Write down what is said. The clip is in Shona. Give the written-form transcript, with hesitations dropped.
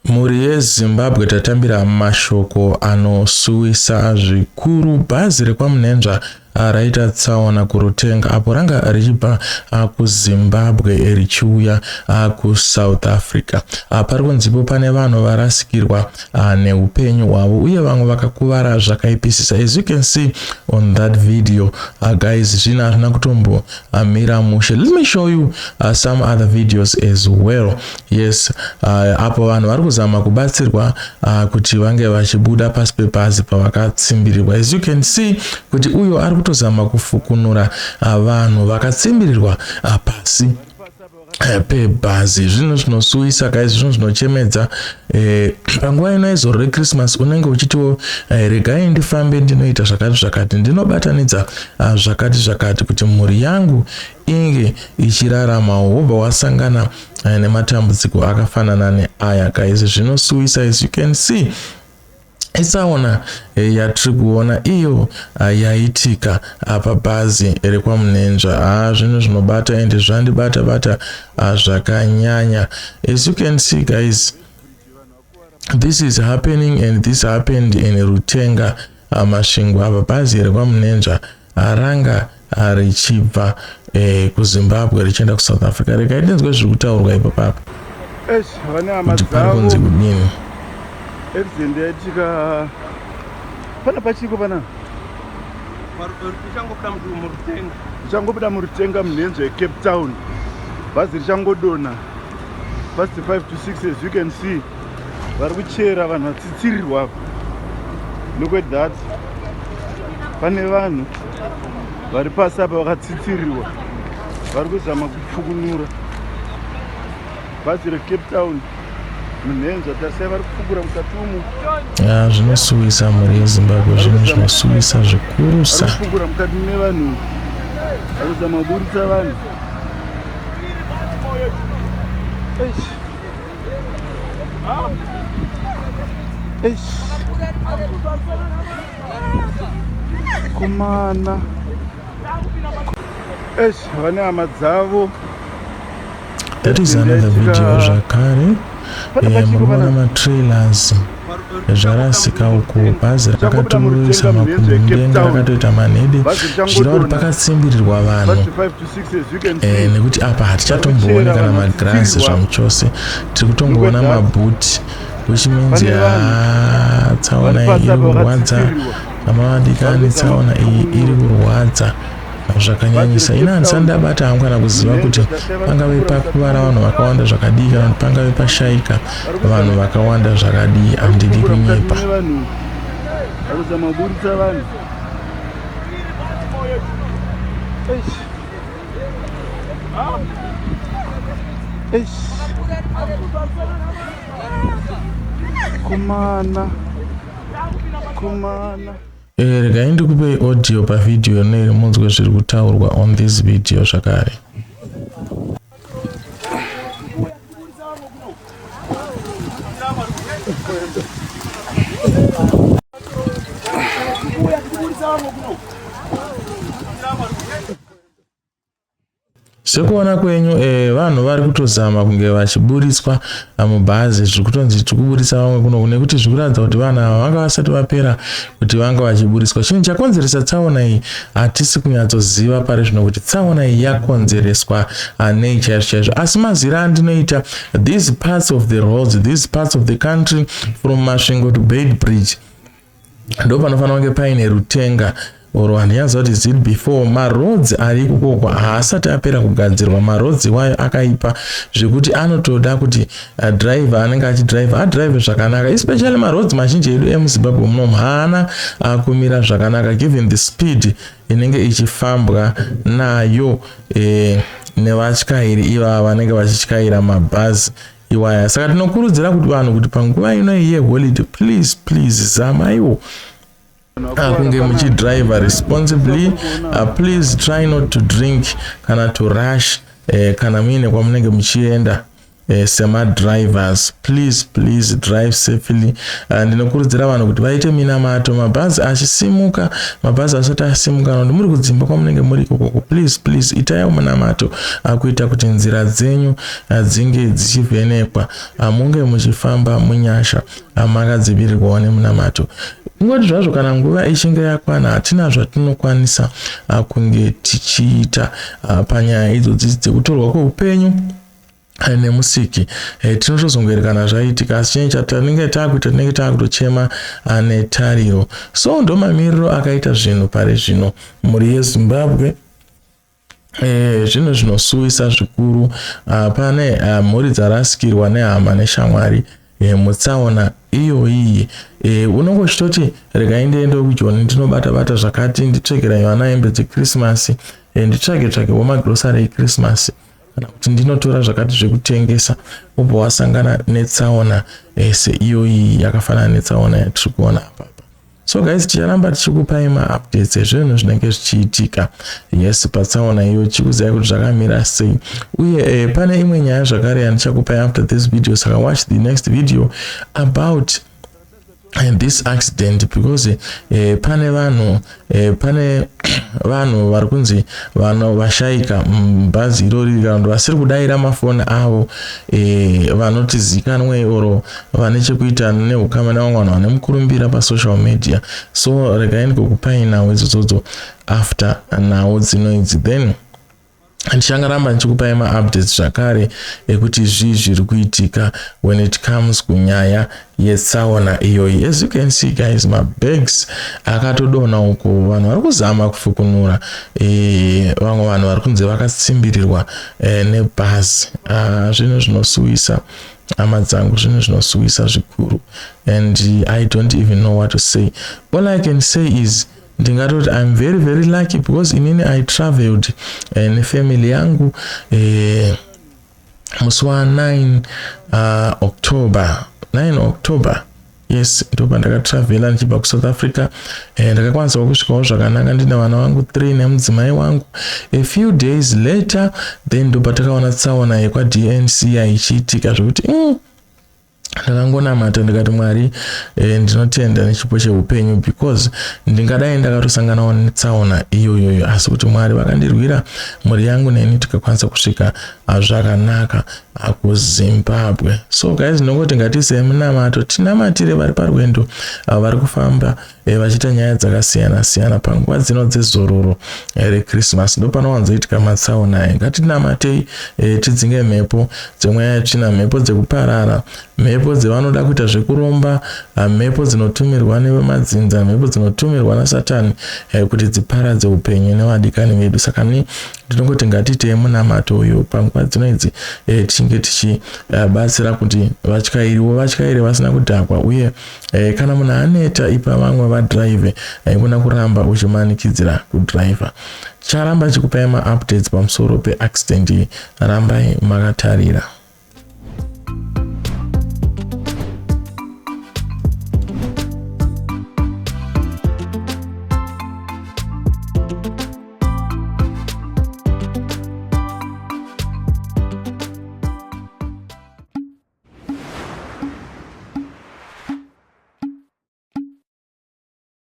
Mhuri yeZimbabwe tatambira mashoko anosuwisa zvikuru. Bhazi rekwaMunhenzva raita tsaona kuRutenga apo ranga richibva kuZimbabwe richiuya kuSouth Africa. Pari kunzipo pane vanhu varasikirwa neupenyu hwavo uye vamwe vakakuvara zvakaipisisa. As you can see on that video, guys, zvinhu hazvina kutombomira mushe. Let me show you some other videos as well. Yes, apo vanhu vari kuzama kubatsirwa kuti vange vachibuda pasi pebhazi pavakatsimbirirwa. As you can see kuti uyo ari kutozama kufukunura vanhu vakatsimbirirwa pasi pebhazi. Zvinhu zvinosuwisa guys, zvinhu zvinochemedza. Panguva ino yezoro reChristmas unenge uchitiwo regai ndifambe ndinoita zvakati zvakati, ndinobatanidza zvakati zvakati kuti mhuri yangu inge ichiraramawo, wobva wasangana nematambudziko akafanana neaya guys. Zvinosuwisa. As you can see, itsaona yatiri kuona iyo yaitika pabhazi rekwaMunhenzva. Ha, zvinhu zvinobata ende zvandibata bata zvakanyanya. As you can see guys, this is happening and this happened in Rutenga, Masvingo. Apa bhazi rekwaMunhenzva ranga richibva kuZimbabwe richienda kuSouth Africa. Regai tinzwe zviri kutaurwa ipapapo kuti pari kunzi kudini. Accident yaitika pana pachiko pana richangobuda muRutenga, Munhenzva yeCape Town. Bhazi richangodonha past 5 to 6. As you can see, vari kuchera vanhu vatsitsirirwa. Look at that, pane vanhu vari pasi apa vakatsitsirirwa, vari kuzama kupfukunura bhazi reCape Town Munhenzva. Tarisai, vari kupfukura mukati umu. Zvinosuwisa, mhuri yeZimbabwe, zvinhu zvinosuwisa zvikurusa. Vari kupfukura mukati mevanhu, vari kuzama kuburitsa vanhu. Eish. Eish. Kumana. Eish, vane hama dzavo. That is another video zvakare. Munoona matrailers zvarasika uku, bhazi rakatoisa makumbo mudenga, rakatoita manhede, zvichireva kuti pakatsimbirirwa vanhu, nekuti apa hatichatombooni kana magirazi zvamuchose, tiri kutongoona mabhuti, which means ya tsaona iyi iri kurwadza amavadikani. Tsaona iyi iri kurwadza zvakanyanyisa. Ina handisati ndabata hangu kana kuziva kuti pangave pakuvara vanhu vakawanda zvakadii kana kuti pangave pashaika vanhu vakawanda zvakadii. Handidi kunyepa. Vari kuzama kuburitsa vanhu. Eish. Eish. Kumana. Kumana. Regai ndikupei audio pavhidhiyo rineri munzwe zviri kutaurwa on this video zvakare. Sekuona kwenyu, vanhu vari kutozama kunge vachiburitswa mubhazi. Zviri kutonzi tiri kuburitsa vamwe kuno nekuti zviri kuratidza kuti vanhu ava vanga vasati vapera kuti vanga vachiburitswa. Chinhu chakonzeresa tsaona iyi hatisi kunyatsoziva pari zvino kuti tsaona iyi yakonzereswa nei chaizvo chaizvo, asi mazira andinoita these parts of the roads, these parts of the country, from Masvingo to Beitbridge, ndo panofanira kunge paine Rutenga or handinyaziva kuti is it before. Maroads ari ikokoko haasati apera kugadzirwa. Maroads iwayo akaipa zvekuti anotoda kuti driver anenge achidrive adrive zvakanaka, especially maroads mazhinji edu emuZimbabwe munomu haana kumira zvakanaka given the speed inenge ichifambwa nayo nevatyairi ivava vanenge vachityaira mabhazi iwaya. Saka tinokurudzira kuti vanhu kuti panguva ino yeholiday, please, please, zamaiwo kunge muchidriver responsibly. Please try not to drink kana to rush kana muine kwamunenge muchienda. Semadrivers, please, please drive safely. Ndinokurudzira vanhu kuti vaite minamato mabhazi achisimuka, mabhazi asati asimuka, nokuti muri kudzimba kwamunenge muri ikokoko. Please, please, itai munamato kuita kuti nzira dzenyu dzinge dzichivhenekwa, munge muchifamba munyasha, makadzivirirwawo nemunamato. Kungoti zvazvo kana nguva ichinge yakwana, hatina zvatinokwanisa kunge tichiita panyaya idzodzi dzekutorwa kweupenyu nemusiki. Tinotozongoerekana zvaitika, asi chinyi chatinenge taakuita, tinenge taakutochema netariro. So ndo mamiriro akaita zvinhu pari zvino, mhuri yeZimbabwe. Zvinhu zvinosuwisa zvikuru. Pane mhuri dzarasikirwa nehama neshamwari mutsaona iyoyi. Unonge uchitoti regai ndiende kuJoni, ndinobata bata zvakati, nditsvekera vana hembe dzekrisimasi, nditsvage tsvagewo magrosari ekrisimasi, kana kuti ndinotora zvakati zvekutengesa, wobva wasangana netsaona seiyoyi yakafanana netsaona yatiri kuona apapa. So guys, ticharamba tichikupai maupdates ezvinhu zvinenge zvichiitika, yes, patsaona iyo, tichikuzivai kuti zvakamira sei. Uye pane imwe nyaya zvakare yandichakupai after this video, saka watch the next video about this accident, because pane vanhu vari kunzi vanhu vashayika mubhazi irori, kana kuti vasiri kudayira mafoni avo, vanotizikanwe oro vane chekuita neukama nevamwe vanhu vane mukurumbira pasocial media. So regai ndikokupai nhau idzodzodzo after nhau dzino idzi, then ndichangaramba ndichikupai maupdates zvakare ekuti zvii zviri kuitika when it comes kunyaya yetsaona iyoyi. As you can see, guys, mabags akatodonha uko, vanhu vari kuzama kufukunura vamwe vanhu vari kunze vakatsimbirirwa nebhazi. Zvinhu zvinosuwisa, hama dzangu, zvinhu zvinosuwisa zvikuru, and I don't even know what to say. All I can say is ndingatoti I'm very, very lucky, because inini I traveled nefamily yangu musi wa9 October, 9 October, yes, ndo pandakatravhela ndichibva kuSouth Africa. Ndakakwanisawo kusvikawo zvakanaka ndine vana vangu 3 nemudzimai wangu. A few days later, then ndo patakaona tsaona yekwaDNC ichiitika, zvokuti ndakangonamata ndikati, "Mwari, ndinotenda nechipo cheupenyu," because ndingadai ndakatosanganawo netsaona iyoyoyo, asi kuti Mwari vakandirwira, mhuri yangu neni tikakwanisa kusvika zvakanaka kuZimbabwe. So guys, ndinongoti ngatiisei munamato, tinamatire vari parwendo, vari kufamba vachiita nyaya dzakasiyana siyana panguva dzino dzezororo reChristmas. Ndo panowanzoitika matsaona aya. Ngatinamatei, tidzinge mhepo dzemweya yetsvina, mhepo dzekuparara, mhepo dzevanoda kuita zvekuromba, mhepo dzinotumirwa nevemadzinza, mhepo dzinotumirwa naSatani kuti dziparadze upenyu nevadikani vedu. Saka ni ndinongoti ngatiitei munamato uyu panguva dzino idzi, tichinge tichibatsira kuti vatyairiwo vatyaire vasina kudhakwa, uye kana munhu aneta, ipa vamwe vadhiraivhe, haikona kuramba uchimanikidzira kudhiraivha. Charamba chikupai maupdates pamusoro peaccident iyi, rambai makatarira.